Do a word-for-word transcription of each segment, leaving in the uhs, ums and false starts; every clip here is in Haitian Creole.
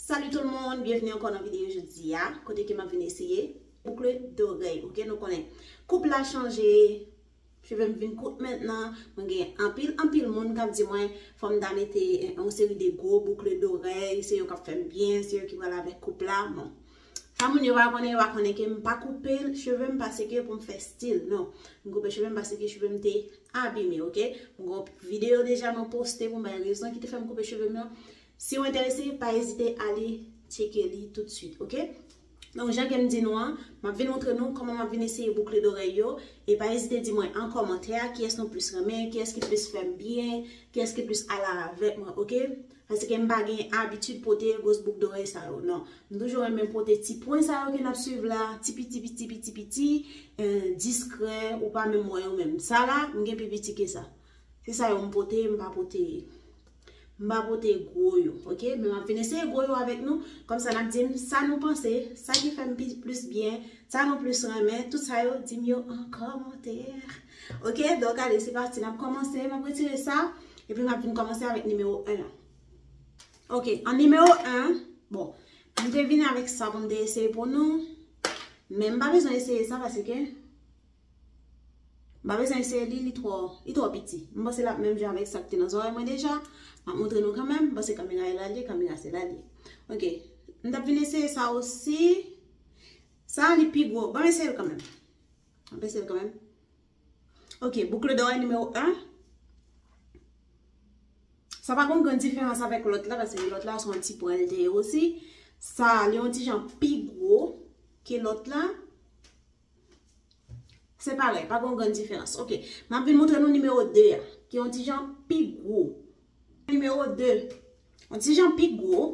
Salut tout le monde, byenvni ankò nan videyo jodi a, kote ke m ap vin eseye boucle d'oreille, ok? Nou konnen koup la chanje, cheve m vin kout mentnan, mwen gen anpil, anpil moun k ap di mwen fò m ta mete yon seri de gwo boucle d'oreille, se yo k ap fè m byen, se yo ki pral avèk koup la, bon. Sa moun yo pa konnen, yo pa konnen ke m pa koupe cheve m paske pou m fè stil, non. M koupe cheve m paske cheve m te abime, ok? M gen yon videyo deja mwen poste pou m bay rezon ki te fè m koupe cheve m yo. Si w enterese, pa ezite ale tcheke li toutswit, ok? Donk, jan ke m di nou an, m ap vin montre nou kòman m ap vin eseye boucle d'oreille yo, e pa ezite di mwen an kòmantè a kiyès nou plis renmen, kiyès ki plis fè m byen, kiyès ki plis ale avèk mwen, ok? Paske m pa gen abitid pote gwòs boucle d'oreille sa yo, non. M toujou renmen pote ti pwen sa yo ke n ap swiv la, ti piti, piti, piti, piti, eh, diskrè, ou pa menm wè yo menm. Sa la, m gen pi piti ke sa. Se sa yo m pote, m pa pote, m pa pote gwo yo, ok? Men m ap vin eseye gwo yo avèk nou. Kòmsa n ap di m sa nou panse, sa ki fè m pi, plis byen, sa nou plis renmen, tout sa yo, di m yo an kòmantè. Ok, donk ale, se pati, n ap kòmanse, m ap retire sa, epi m ap vin kòmanse avèk nimewo en an. Ok, an nimewo en, bon, m te vin avèk sa pou m te eseye pou nou, men m pa bezwen eseye sa paske M pa bezwen eseye li, li twò, li twò piti. M panse l ap menm jan avèk sa k te nan zòrèy mwen deja. M ap montre nou kanmenm. M panse kamera e la l ye, kamera se la l ye. Ok. M t ap vin eseye sa osi. Sa a li pi gwo. Ban m eseye l kanmenm. M ap eseye l kanmenm. Ok, boucle d'oreille nimewo en. Sa pa gon gran diferans avèk lòt la, paske lòt la se yon ti pwen l te ye osi. Sa a, li yon ti jan pi gwo ke lòt la. Se parèy, pa gen yon grann diferans. Ok, m ap vin montre nou nimewo de a, ki yon ti jan pi gwo. Nimewo de, yon ti jan pi gwo.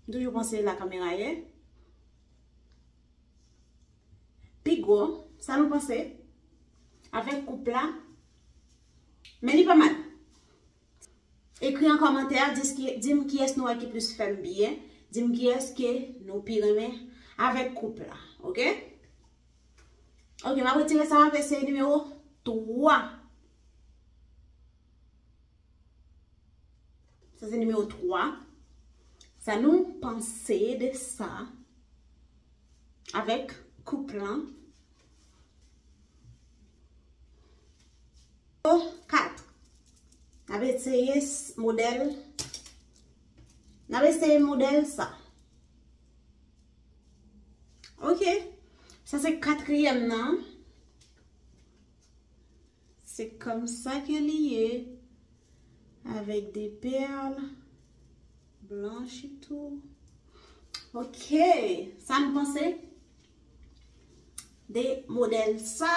M toujou panse la kamera ye. Pi gwo, sa nou panse? Avèk koup la. Men li pa mal. Ekri an kòmantè a, di s ki, di m kiyès nou wè ki plis fè m byen, di m kiyès ke nou pi renmen avèk koup la, ok? Ok, m ap retire sa, m ap eseye nimewo twa. Sa se nimewo twa. Sa nou panse de sa avèk koup lan? Kat. N ap eseye s-, modèl. N ap eseye modèl sa. Ok. Sa se katriyèm nan. Se kòmsa ke li ye. Avèk de pèl blanch etou. Ok. Sa n panse de modèl sa?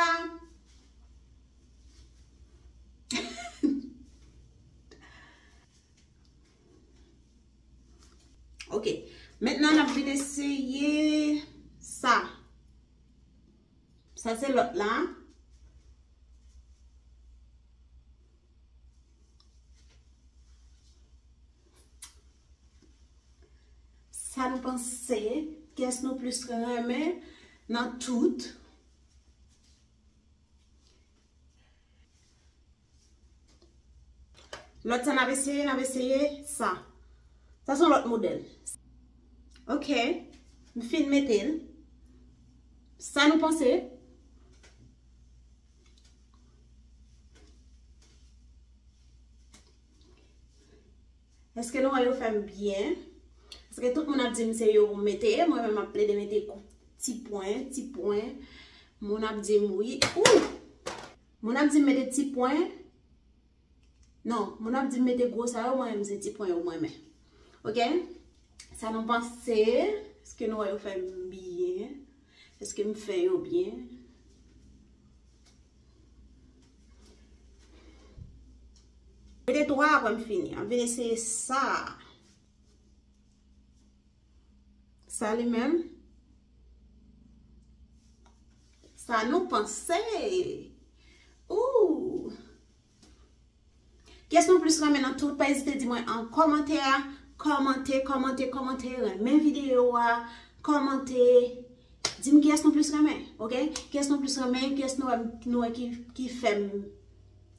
Ok. Mentnan, n ap vin eseye sa. Sa se lòt la. Sa nou panse? Kiyès nou plis renmen nan tout? Lòt sa n ap eseye, n ap eseye sa. Sa se yon lòt modèl. Ok. M fin mete l. Sa nou panse? Èske nou wè yo fè m byen? Paske tout moun ap di m se yo pou m mete, mwen menm m ap plede mete kou-, ti pwen, ti pwen. Moun ap di m wi. Ou! Moun ap di m mete ti pwen. Non, moun ap di m mete gwo sa yo, mwen menm se ti pwen yo mwen renmen. Ok? Sa nou panse? Èske nou wè yo fè m byen? Èske m fè yo byen? Mete twa apre m fini. An vin eseye sa. Sa li menm. Sa nou panse? Ooh! Kiyès nou plis renmen nan tout? Pa ezite di mwen an kòmantè a. Kòmante, kòmante, kòmante. Renmen videyo a. Kòmante. Di m kiyès nou plis renmen, ok? Kiyès nou plis renmen? Kiyès nou wè, nou wè ki, ki fè m,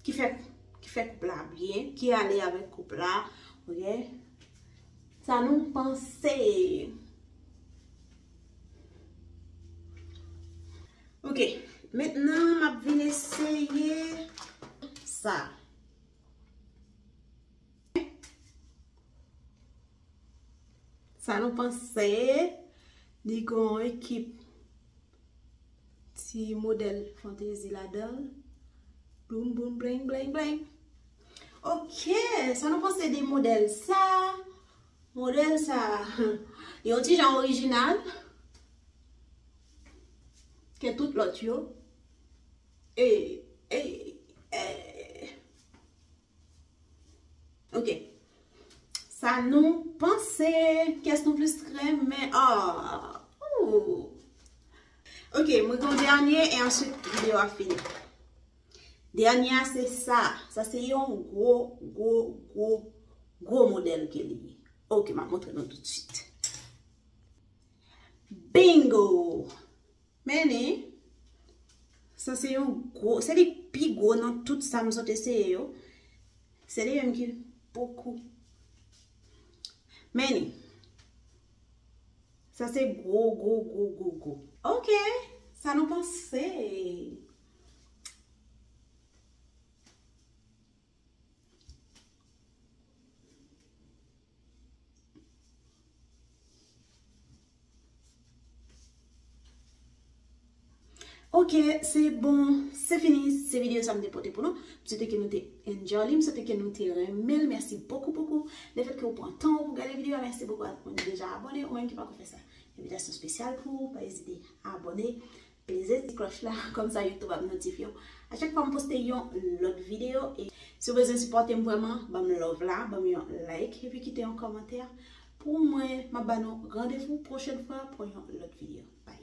ki fè, ki fè koup la byen? Ki ale avèk koup la, ok? Sa nou panse? Ok, mentnan m ap vin eseye sa. Sa nou panse? Li gen yon ekip ti modèl fantezi ladan l. Boum, boum, bling, bling, bling. Ok, sa nou panse de modèl sa? Modèl sa, li yon ti jan orijinal ke tout lòt yo. E, e, e. Ok. Sa nou panse? Kiyès nou plis renmen? Ah, ooh. Ok, mwen gen yon dènye e answit videyo a fini. Dènye a se sa. Sa se yon gwo, gwo, gwo, gwo modèl ke li ye. Ok, m ap montre nou toutswit. Bingo! Men li, sa se yon gwo, se li pi gwo nan tout sa m sot eseye yo. Se li menm ki bokou. Men li, sa se gwo, gwo, gwo, gwo, gwo. Ok, sa nou panse? Ok, se bon, se fini, se videyo sa m te pote pou nou. M swete ke nou te enjoy li, m swete ke nou te renmen l. Mèsi bokou, bokou. Lefèt ke w pran tan w pou gade videyo a, mèsi bokou a tout moun ki deja abòne, ou menm ki pako fè sa. Envitasyon espesyal pou ou, pa ezite abòne, peze ti klòch la, kòmsa YouTube ap notifye w a chak fwa m poste yon lòt videyo. E si w bezwen sipòte m vrèman, ban m love la, ban m yon like, epi kite yon kòmantè pou mwen. M ap ba nou randevou pwochèn fwa pou yon lòt videyo. Bye.